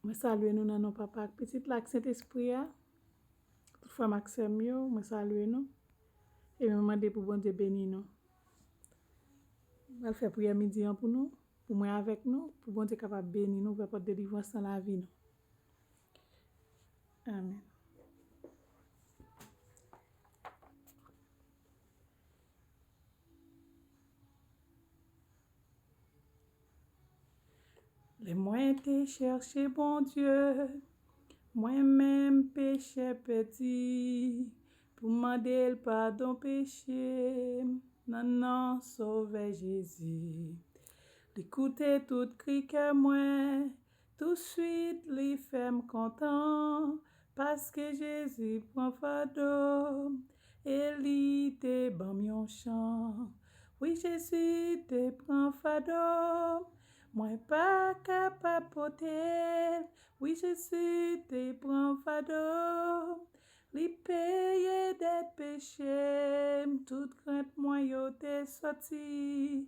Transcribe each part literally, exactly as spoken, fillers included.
Mwen salye nou nan non Papa ak Pitit la ak Sentespri a. Tout frè m ak sè m yo, mwen salye nou. E mwen mande pou Bondye beni nou. Mwen al fè priyè midi an pou nou, pou mwen avèk nou, pou Bondye kapab beni nou, ouvè pòt delivrans nan lavi nou. Amen. Lè mwen te chèche Bondye, mwen menm pechè pèdi, pou mande l padon peche m, nan non Sovè Jezi. Li koute tout kri kè mwen, touswit li fè m kontan, paske Jezi pran fado m, e li te ban m yon chan. Wi, Jezi te pran fado m, mwen pa kapab pote l. Wi, Jezi te pran fado m, li peye dèt peche m, tout krent mwen yo te soti.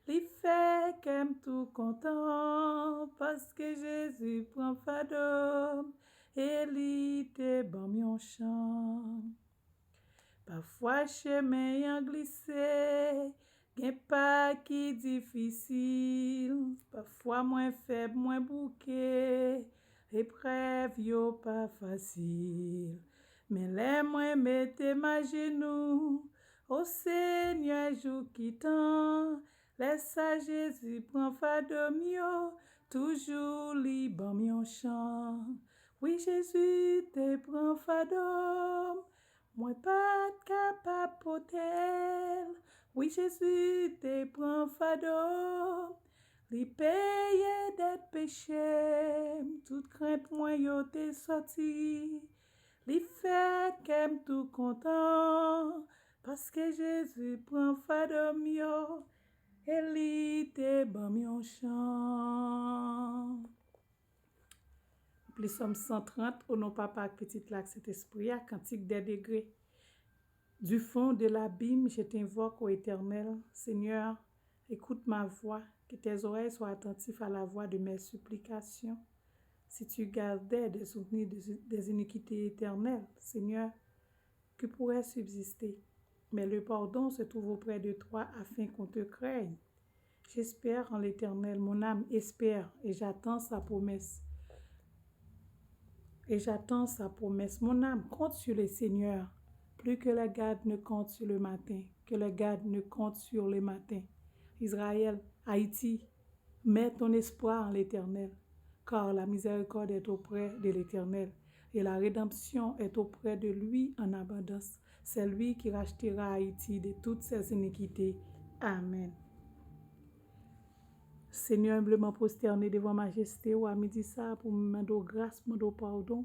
Li fè kè m tou kontan, paske Jezi pran fado m, e li te ban m yon chan. Pafwa chemen an glise, gen pa ki difisil. Pafwa mwen fèb, mwen bouke, eprèv yo pa fasil. Men lè mwen mete m ajenou, o Senyè, jou ki tan, lè sa Jezi pran fado m yo, toujou li ban m yon chan. Wi, Jezi te pran fado m, mwen pa t kapab pote l. Wi, Jezi te pran fado m, li peye dèt peche m, tout krent mwen yo te soti. Li fè kè m tou kontan, paske Jezi pran fado m yo, e li te ban m yon chan. Pli Sòm san trant, o non Papa ak Pitit la ak Sentespri a, kantik dè degre. Du fond de l'abîme, je t'invoque, ô Éternel. Seigneur, écoute ma voix, que tes oreilles soient attentives à la voix de mes supplications. Si tu gardais des souvenirs des, des iniquités éternelles, Seigneur, qui pourrait subsister? Mais le pardon se trouve auprès de toi afin qu'on te craigne. J'espère en l'Éternel, mon âme espère, et j'attends sa promesse. Et j'attends sa promesse. Mon âme compte sur le Seigneur, plus que les gardes ne comptent sur le matin, que les gardes ne comptent sur le matin. Israël, Haïti, mets ton espoir en l'Éternel, car la miséricorde est auprès de l'Éternel, et la rédemption est auprès de lui en abondance. C'est lui qui rachètera Haïti de toutes ses iniquités. Amen. Senyè, enbleman pwostène devan majeste w a midi sa a pou m mande w gras, mande w padon.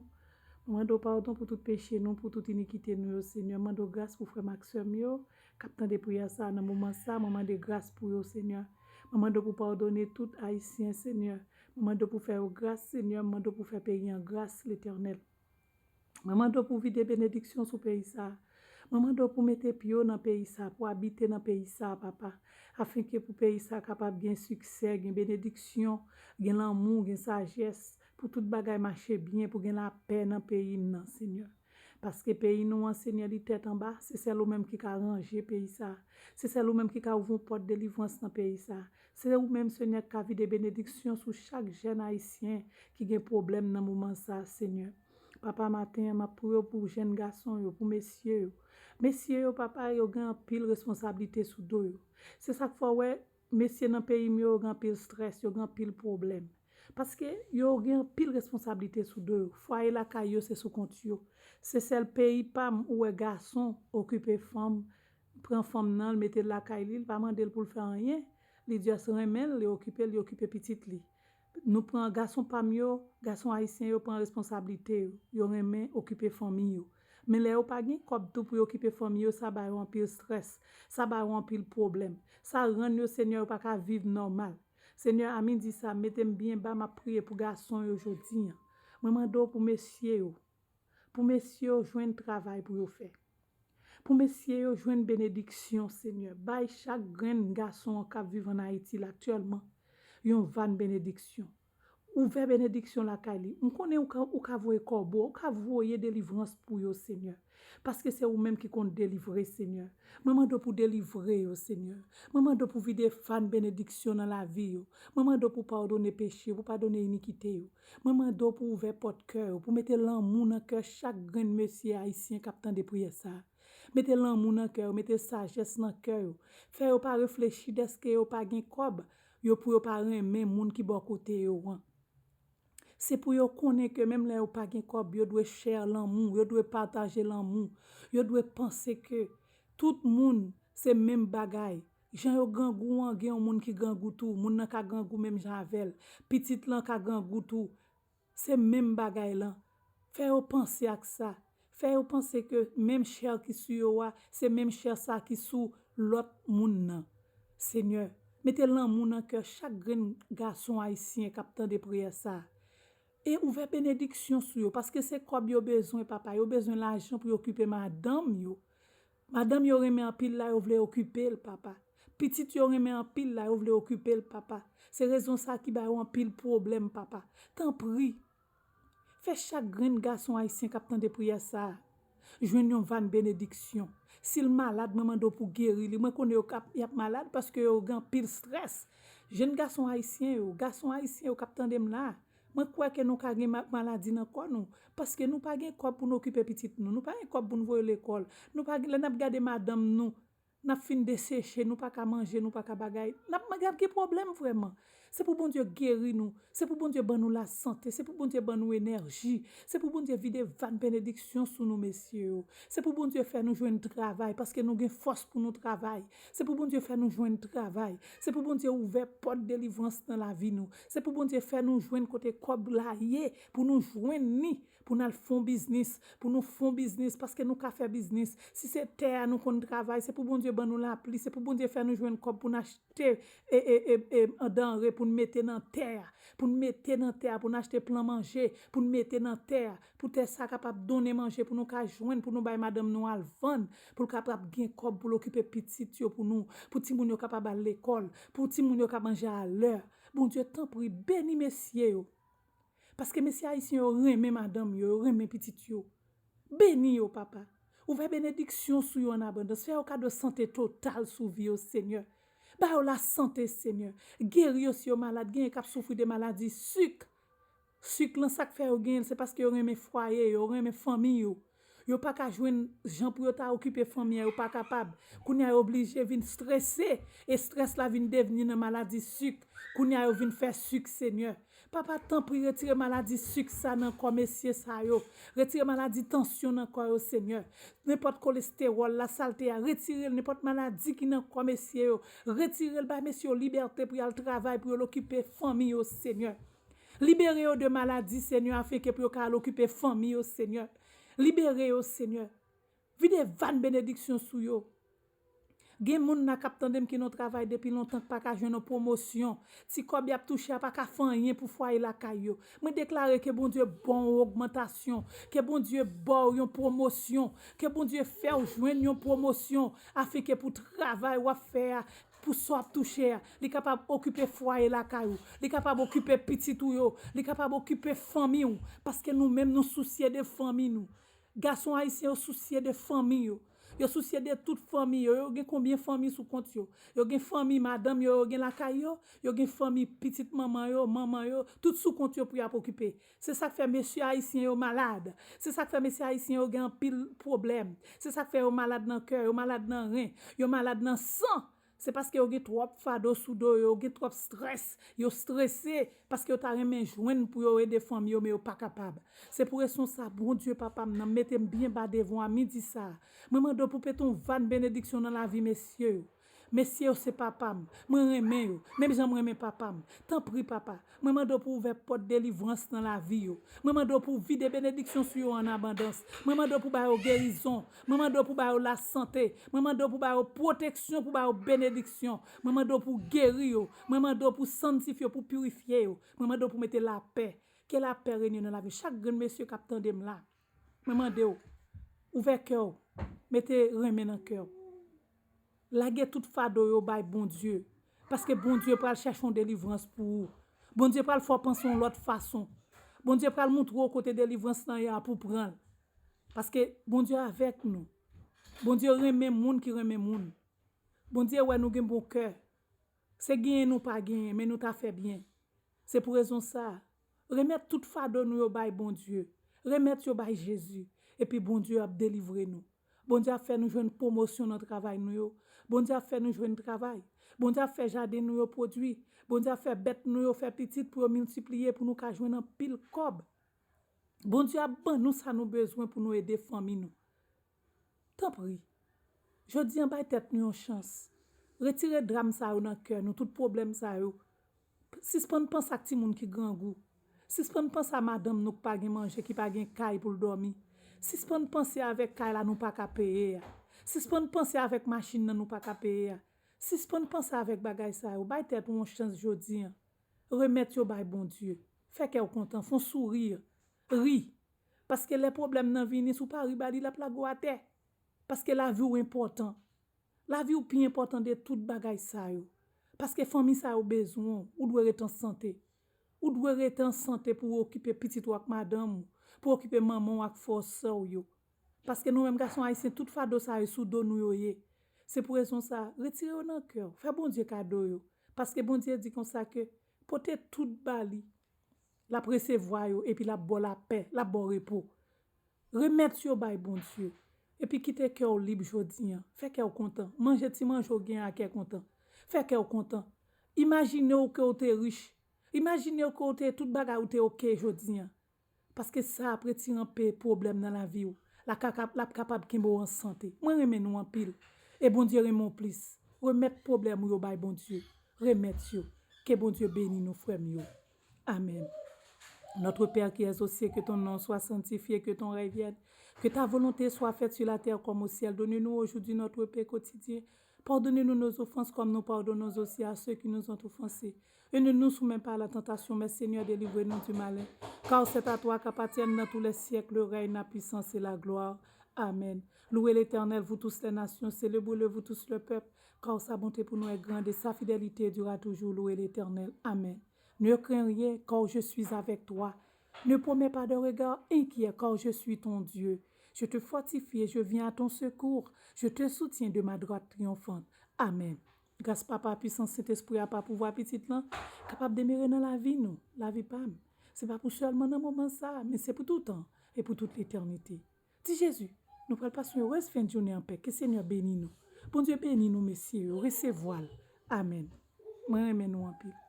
Mwen mande w padon pou tout peche nou, pou tout inikite nou yo, Senyè. Mwen mande w gras pou frè m ak sè m yo k ap tande priyè sa a nan moman sa a. Mwen mande gras pou yo, Senyè. Mwen mande w pou w padone tout Ayisyen, Senyè. Mwen mande w pou w fè yo gras, Senyè. Mwen mande w pou w fè peyi an gras, Letènèl. Mwen mande w pou w vide benediksyon sou peyi sa a. Mwen mande w pou w mete pye w nan peyi sa a, pou w abite nan peyi sa a, Papa, afenke pou peyi sa a kapab gen siksè, gen benediksyon, gen lanmou, gen sajès, pou tout bagay mache byen, pou gen lapè nan peyi n nan, Senyè. Paske peyi nou an, Senyè, li tèt anba, se sèl ou menm ki ka ranje peyi sa a. Se sèl ou menm ki ka ouvri yon pòt delivrans nan peyi sa a. Se ou menm, Senyè, ki ka vide benediksyon sou chak jèn ayisyen ki gen pwoblèm nan moman sa a, Senyè. Papa, maten an, m ap priye w pou jèn gason yo, pou mesye yo. Mesye yo, papa, yo gen anpil responsablite sou do yo. Se sa k fè w wè mesye nan peyi m yo, yo gen anpil estrès, yo gen anpil pwoblèm. Paske yo gen anpil responsablite sou do yo. Fwaye lakay yo, se sou kont yo. Se sèl peyi pa m ou wè gason okipe fanm, pran fanm nan, l mete l lakay li, l pa mande l pou l fè anyen. Li just renmen l, li okipe l, li okipe pitit li. Nou pran gason pa m yo, gason ayisyen yo pran responsablite yo. Yo renmen okipe fanmi yo. Men lè yo pa gen kòb tou pou yo okipe fanmi yo, sa ba yo anpil estrès, sa ba yo anpil pwoblèm. Sa rann yo, Senyè, yo pa ka viv nòmal. Senyè, a midi sa, mete m byen ba, m ap priye pou gason yo jodi a. Mwen mande w pou mesye yo, pou mesye yo jwenn travay pou yo fè. Pou mesye yo jwenn benediksyon, Senyè. Bay chak grenn gason k ap viv ann Ayiti la aktyèlman yon van benediksyon. Ouvè benediksyon lakay li. M konnen ou ka, ou ka voye kòbo, ou ka voye delivrans pou yo, Senyè. Paske se ou menm ki konn delivre, Senyè. Mwen mande w pou delivre yo, Senyè. Mwen mande w pou vide vàn benediksyon nan lavi yo. Mwen mande w pou padone peche yo, pou padone inikite yo. Mwen mande w pou ouvè pòt kè yo, pou mete lanmou nan kè chak grenn mesye ayisyen k ap tande priyè sa a. Mete lanmou nan kè yo, mete sajès nan kè yo. Fè yo pa reflechi dèske yo pa gen kòb, yo pou yo pa renmen moun ki bò kote yo an. Se pou yo konnen ke menm lè yo pa gen kòb, yo dwe share lanmou, yo dwe pataje lanmou, yo dwe panse ke tout moun se menm bagay. Jan yo grangou an, gen yon moun ki grangou tou, moun nan ka grangou menm jan avè l, pitit lan ka grangou tou. Se menm bagay lan. Fè yo panse ak sa. Fè yo panse ke menm chè ki sou yo a, se menm chè sa ki sou lòt moun nan. Senyè, mete lanmou nan kè chak grenn gason ayisyen k ap tande priyè sa a. E ouvè benediksyon sou yo, paske se kòb yo bezwen, papa. Yo bezwen lajan pou yo okipe madanm yo. Madanm yo renmen anpil la, yo vle okipe l, papa. Pitit yo renmen anpil la, yo vle okipe l, papa. Se rezon sa ki ba yo anpil pwoblèm, papa. Tanpri, fè chak grenn gason ayisyen k ap tande priyè sa a jwenn yon vàn benediksyon. Si l malad, mwen mande w pou geri li. Mwen konnen yo k ap, y ap malad paske yo gen anpil strès. Jèn gason ayisyen yo, gason ayisyen yo k ap tande m la, mwen kwè ke nou ka gen ma-, maladi nan kò nou, paske nou pa gen kòb pou n okipe pitit nou, nou pa gen kòb pou n voye lekòl, nou pa gen, lè n ap gade madanm nou, n ap fin deseche, nou pa ka manje, nou pa ka bagay, n ap, n ap gen pwoblèm vrèman. Se pou Bondye geri nou, se pou Bondye ban nou lasante, se pou Bondye ban nou enèji, se pou Bondye vide vàn benediksyon sou nou, mesye yo. Se pou Bondye fè nou jwenn travay, paske nou gen fòs pou nou travay. Se pou Bondye fè nou jwenn travay. Se pou Bondye ouvè pòt delivrans nan lavi nou. Se pou Bondye fè nou jwenn kote kòb la ye, pou nou jwenn ni, pou n al fè yon biznis, pou nou fè yon biznis, paske nou ka fè biznis. Si se tè a nou konn travay, se pou Bondye ban nou lapli, se pou Bondye fè nou jwenn kòb pou n achte e, e, e, e, an danre pou n mete nan tè a, pou n mete nan tè a, pou n achte plan manje, pou n mete nan tè a, pou tè sa kapab donnen manje, pou nou ka jwenn, pou nou bay madanm nou al vann, pou l kapab gen kòb pou l okipe pitit yo pou nou, pou timoun yo kapab al lekòl, pou timoun yo ka manje alè. Bondye, tanpri, beni mesye yo. Paske mesye ayisyen yo renmen madanm yo, yo renmen pitit yo. Beni yo, papa. Ouvè benediksyon sou yo an abondans. Fè yo kado sante total sou vi yo, Senyè. Ba yo lasante, Senyè. Geri yo si yo malad. Genyen k ap soufri de maladi sik. Sik lan, sa k fè yo genyen l, se paske yo renmen fwaye yo, yo renmen fanmi yo. Yo pa ka jwenn jan pou yo ta okipe fanmi an, yo pa kapab. Kounye a, yo oblije vin strese, e strès la vin devni nan maladi sik. Kounye a, yo vin fè sik, Senyè. Papa, tanpri, retire maladi sik sa nan kò mesye sa yo. Retire maladi tansyon nan kò yo, Senyè. Nenpòt kolestewòl, lasalte a, retire l. Nenpòt maladi ki nan kò mesye yo, retire l. Bay mesye yo libète pou y al travay, pou yo okipe fanmi yo, Senyè. Libere yo de maladi, Senyè, afenke pou yo ka al okipe fanmi yo, Senyè. Libere yo, Senyè. Vide vàn benediksyon sou yo. Gen moun la k ap tande m ki nan yon travay depi lontan k pa ka jwenn yon pwomosyon. Ti kòb y ap touche a pa ka fè anyen pou fwaye lakay yo. Mwen deklare ke Bondye ba w yon ogmantasyon, ke Bondye ba w yon pwomosyon, ke Bondye fè w jwenn yon pwomosyon, afenke pou travay w ap fè a, pou sa w ap touche a, li kapab okipe fwaye lakay ou, li kapab okipe pitit ou yo, li kapab okipe fanmi w, paske nou menm nou sousye de fanmi nou. Gason ayisyen yo sousye de fanmi yo. Yo sousye de tout fanmi yo. Yo gen konbyen fanmi sou kont yo? Yo gen fanmi madanm yo, yo gen lakay yo. Yo gen fanmi pitit manman yo, manman yo. Tout sou kont yo pou y ap okipe. Se sa k fè mesye ayisyen yo malad. Se sa k fè mesye ayisyen yo gen anpil pwoblèm. Se sa k fè yo malad nan kè, yo malad nan ren, yo malad nan san. Se paske yo gen twòp fado sou do yo, yo gen twòp strès, yo strese, paske yo ta renmen jwenn pou yo ede fanmi yo, men yo pa kapab. Se pou rezon sa, Bondye, papa m nan, mete m byen ba devan w a midi sa a. Mwen mande w pou pete yon vàn benediksyon nan lavi mesye yo. Mesye yo se papa m. Mwen renmen yo, menm jan m renmen papa m. Tanpri, papa, mwen mande w pou ouvè pòt delivrans nan lavi yo. Mwen mande w pou vide benediksyon sou yo an abondans. Mwen mande w pou ba yo gerizon. Mwen mande w pou ba yo lasante. Mwen mande w pou ba yo pwoteksyon, pou ba yo benediksyon. Mwen mande w pou geri yo. Mwen mande w pou sanntifye yo, pou pirifye yo. Mwen mande w pou mete lapè. Ke lapè renye nan lavi chak grenn mesye k ap tande m la. Mwen mande w, ouvè kè w, mete renmen nan kè w. Lage tout fado yo bay Bondye, paske Bondye pral chèche yon delivrans pou ou. Bondye pral fè w panse yon lòt fason. Bondye pral montre w kote delivrans lan ye a pou pran l. Paske Bondye avèk nou. Bondye renmen moun ki renmen moun. Bondye wè nou gen bon kè. Se genyen nou pa genyen, men nou ta fè byen. Se pou rezon sa a, remèt tout fado nou yo bay Bondye. Remèt yo bay Jezi. Epi Bondye ap delivre nou. Bondye ap fè nou jwenn pwomosyon nan travay nou yo. Bondye ap fè nou jwenn travay. Bondye ap fè jaden nou yo pwodui. Bondye ap fè bèt nou yo fè pitit pou yo miltipliye pou nou ka jwenn anpil kòb. Bondye ap ban nou sa nou bezwen pou nou ede fanmi nou. Tanpri, jodi a bay tèt nou yon chans. Retire dram sa yo nan kè nou, tout pwoblèm sa yo. Sispann panse ak timoun ki grangou. Sispann panse a madanm nou ki pa gen manje, ki pa gen kay pou l dòmi. Sispann panse avèk kay la nou pa ka peye a. Sispann panse avèk machin nan nou pa ka peye a. Sispann panse avèk bagay sa yo. Bay tèt ou yon chans jodi a. Remèt yo bay Bondye. Fè kè w kontan, fè w souri. Ri. Paske lè pwoblèm nan vini, si w pa ri ba li, l ap lage w atè. Paske lavi w enpòtan. Lavi w pi enpòtan de tout bagay sa yo. Paske fanmi sa yo bezwen w, ou dwe rete an sante. Ou dwe rete an sante pou w okipe pitit ou ak madanm ou, pou w okipe manman w ak frè w, sè w yo. Paske nou menm gason ayisyen, tout fado sa yo sou do nou yo ye. Se pou rezon sa, retire yo nan kè w, fè Bondye kado yo. Paske Bondye di konsa ke pote tout ba li, l ap resevwa yo, epi l ap ba w lapè, l ap ba w repo. Remèt yo bay Bondye. Epi kite kè w lib jodi a. Fè kè w kontan. Manje ti manje w gen a kè kontan. Fè kè w kontan. Imajine w ke w te rich. Imajine w ke w te tout bagay ou te oke jodi a. Paske sa ap retire anpe pwoblèm nan lavi w. L ap kapab, l ap kapab kenbe w an sante. Mwen renmen nou anpil. E Bondye renmen w plis. Remèt pwoblèm ou yo bay Bondye. Remèt yo. Ke Bondye beni nou, frè m yo. Amen. Notre Père qui es aux cieux, que ton nom soit sanctifié, que ton règne vienne, que ta volonté soit faite sur la terre comme au ciel. Donne-nous aujourd'hui notre pain quotidien. Pardonne-nous nos offenses comme nous pardonnons aussi à ceux qui nous ont offensés. Et ne nous soumets pas à la tentation, mais Seigneur, délivre-nous du malin. Car c'est à toi qu'appartiennent dans tous les siècles le règne, la puissance et la gloire. Amen. Louez l'Éternel, vous tous les nations, célébrez-le, vous tous le peuple, car sa bonté pour nous est grande et sa fidélité durera toujours. Louez l'Éternel. Amen. Ne crains rien, car je suis avec toi. Ne promets pas de regard inquiet, car je suis ton Dieu. Je te fortifie, je viens à ton secours. Je te soutiens de ma droite triomphante. Amen. Gras Papa, pwisans Sentespri a, pa pouvwa Pitit lan, kapab demere nan lavi nou, lavi pa m. Se pa pou sèlman nan moman sa a, men se pou toutan e pou tout letènite. Di Jezi, nou pral pase yon erez fen de jounen an pè. Ke Senyè beni nou. Bondye beni nou, mesye yo. Resevwa l. Amen. Mwen renmen nou anpil.